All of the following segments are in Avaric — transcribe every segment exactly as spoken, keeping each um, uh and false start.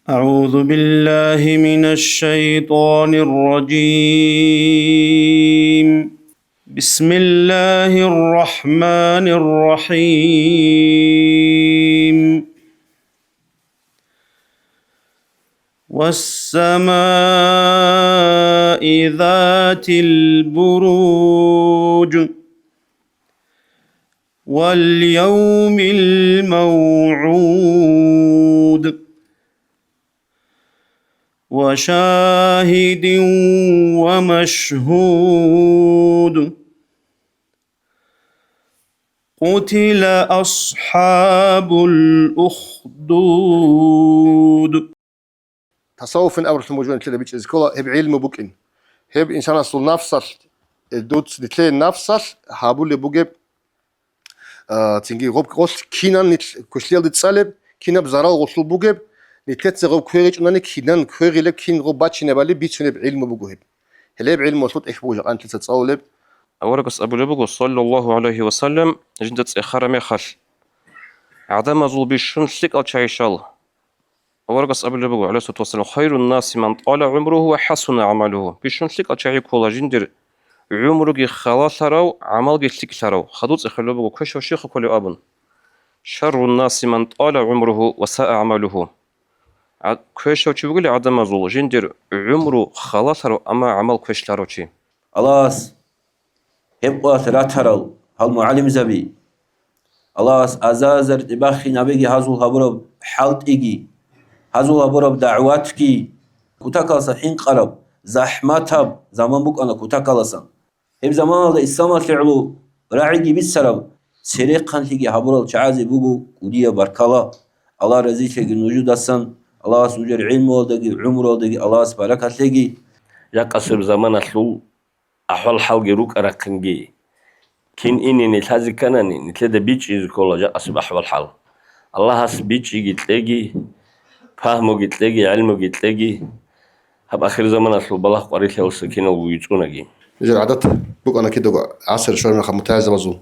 أعوذ بالله من الشيطان الرجيم. بسم الله الرحمن الرحيم. والسماء ذات البروج. واليوم الموعود. وشاهد ومشهود. قتل أصحاب الأخدود. Тасаввуфин абуралъун бугеб нилъеда бичӀчӀизе ккола гьеб гӀилму букӀин. Гьеб инсанасул нафсалъ, э, дуц нилъее нафсалъ гьабулеб бугеб, а, цинги гъоб гъолъ кинан нилъ квешлъиялде цӀалеб, кинаб зарал гъолъул бугеб, нилъеца гъоб квегъичӀунани кинан квегъилеб, кин гъоб бачинабали бицунеб гӀилму буго гьеб. Гьелеб гӀилмуялъул тӀехь буго жакъа нилъеца цӀалулеб. Аварагас абулеб буго, саллаллагьу гӀалайгьи ва саллам, жинда цӀехараб мехалъ, гӀадамазул бищун лъикӀал чагӀи щал. Аварагас абулеб буго, гӀалайгьиссалату вассалам, «Хайрун наси ман тӀала гӀумругьу ва хӀасуна гӀамалугьу». Бищун лъикӀал чагӀи ккола жиндир гӀумруги халалъарав, гӀамалги лъикӀлъарав, хадуб цӀехолеб буго квешав щихъ кколев абун. «Шаррун наси ман тӀала гӀумругьу ва саа гӀамалугьу». ГӀа-, квешав чи вугилан гӀадамазул жиндир гӀумру халалъарав, амма гӀамал квешлъарав чи. Аллагьас гьеб къоялъ ратарал гьал мугӀалимзаби, Аллагьас азар-азар тӀибахинабиги гьазул гьабураб хӀалтӀиги, гьазул гьабураб дагӀватги, кутакалса хӀинкъараб, захӀматаб заман букӀана кутакаласан. Гьеб заманалда исламалъе гӀоло рагӀиги бицараб, церехъанлъиги гьабурал чагӀазе буго кӀудияб баркала. Аллагь разилъеги нужедасан, Аллагьас нужер гӀилмуялдаги гӀумруялдаги Аллагьас баракат лъеги. Жакъасеб заманалъул ахӀвал-хӀалги рукӀа-рахъинги. Кин инине лъазе кканани, нилъеда бичӀчӀизе ккола жакъасеб ахӀвал-хӀал. Аллагьас бичӀчӀиги кьеги, пагьмуги кьеги, гӀилмуги кьеги, гьаб ахирзаманалъул балагь-къварилъиялдаса киналго вицӀцӀунаги. Нижер гӀадат букӀана кидаго гӀасир щвараб мехалъ мутагӀилзабазул,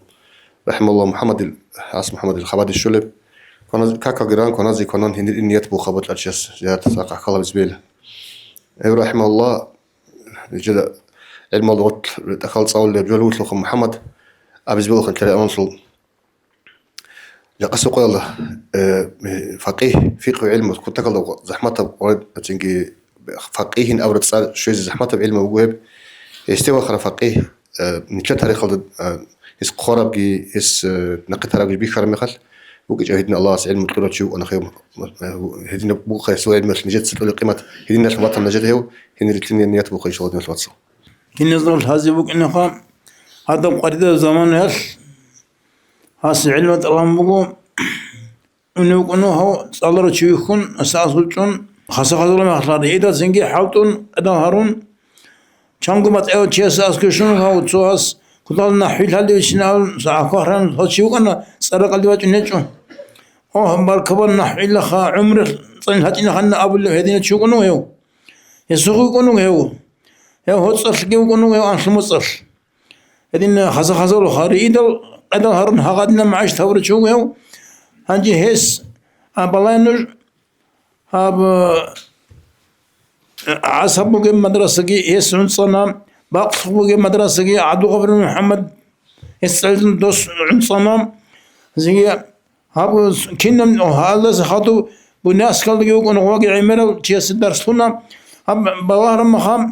рахӀимагьуллагь, МухӀаммадил, гьас МухӀаммадил хабадиз щолеб. Кваназ-, какалги ран, кваназе кванан гьенир ин ният буго хабар кьарчияс, зияратас ахъа ккалабиз бел. Гьев, рахӀимагьуллагь, жеда гӀилмалда гъорлъ ретӀахьал цӀалулев жо вугелъулха МухӀаммад абизе бегьулаха нилъер районалъул жакъасеб къоялда, э, факъигь, фикъгьу гӀилму кутакалда захӀматаб, цинги факъигьин абураб цӀар щвезе захӀматаб гӀилму буго гьеб. Гьесде вахараб факъигь, э, нилъер тарихалда, э, гьес хъварабги, гьес, э, нахъе тарабги бихьараб мехалъ, вукӀинчӀеб гьедин Аллагьас гӀилму кьурав чи вукӀана гьев, э, гьединаб букӀа гьесул гӀилмуялъ нижеца кьолеб къимат, гьединалъ ватана нижеда гьев, гьенир рилълъине ният буго, иншаллагь, диналъул вацал. Киназдаго лъазе букӀинеха, гьадаб къваридаб заманаялъ гьас гӀилму тӀалаб буго, унев вукӀуна гьав цӀаларав чи вихьун, сагӀат гьучӀун, хаса-хасалъ мехалъ гьарда, гьедин цинги хӀалтӀун, кьедал гьарун, чанго батӀияв чиясда аскӀор щун гьав цо гьас кутакалда нахӀвилъ гьалдивичӀин абун, сагӀат квахӀран гьав чи вукӀана, цӀар ракӀалде вачӀун гьечӀо. О, баркабан нахӀвилаха, гӀумру цӀанил гьатӀинахъанна абулев гьединав чи вукӀун вуго гьев. Гьесухъ вукӀун вуго гьев. Гьев гьоцӀалъги вукӀун вуго гьев анлъго моцӀалъ. Гьедин хаса-хасалъ гьаридал, кьедал гьарун гьагъадинаб магӀишат гьабурав чи вуго гьев. Гьанже гьес, а, балай нуж, гьаб, а, ГӀасаб бугеб мадрасаги гьес гӀунцӀана, Бакълъух бугеб мадрасаги ГӀабдулгъафуров МухӀаммад гьес цӀализан дос гӀунцӀана. Зиги гьаб кинаб гьалдаса хадуб Буняскалдаги вукӀун гъоги гӀемерав чиясе дарс лъуна. Гьаб балагьараб мехалъ,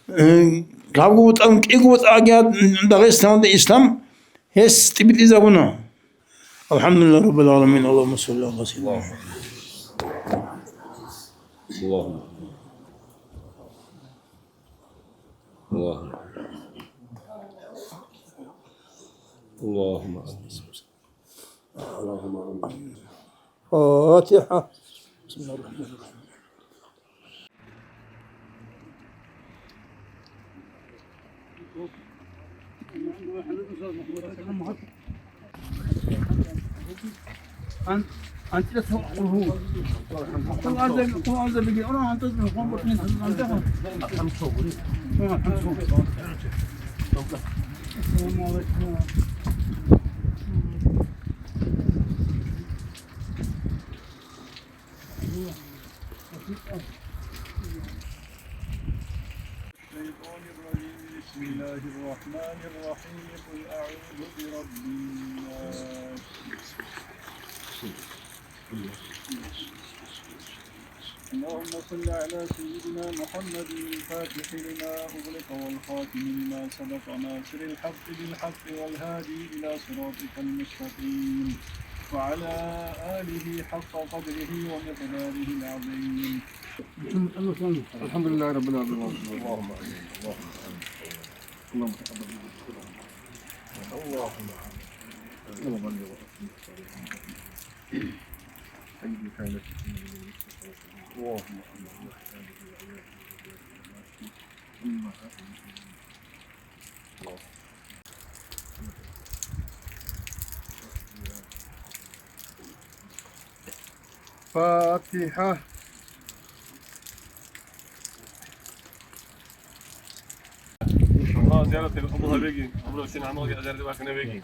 э, гьабго бутӀа, кӀиго бутӀа аги гьаб Дагъистаналда ислам гьес тӀибитӀизабуна. الحمد لله رب العالمين. اللهم صل على سيدنا محمد. اللهم. اللهم. اللهم آمين. اللهم آمين. فاتحة. بسم الله الرحمن الرحيم. السلام عليكم. الشيطان الرجيم. بسم الله الرحمن الرحيم. قل أعوذ برب الناس. اللهم صل على سيدنا محمد الفاتح لما أغلق والخاتم لما سبق ناصر الحق بالحق والهادي إلى صراطك المستقيم وعلى آله حق قدره ومقداره العظيم. الحمد لله رب العالمين. اللهم آمين. اللهم آمين. اللهم تقبل منا. اللهم آمين. اللهم آمين. سيد الكائنات محمد المصطفى. اللهم آمين. فاتحة. الله زيارة القبور بيجي، عمره سنة عمره زيارة الواحد بيجي.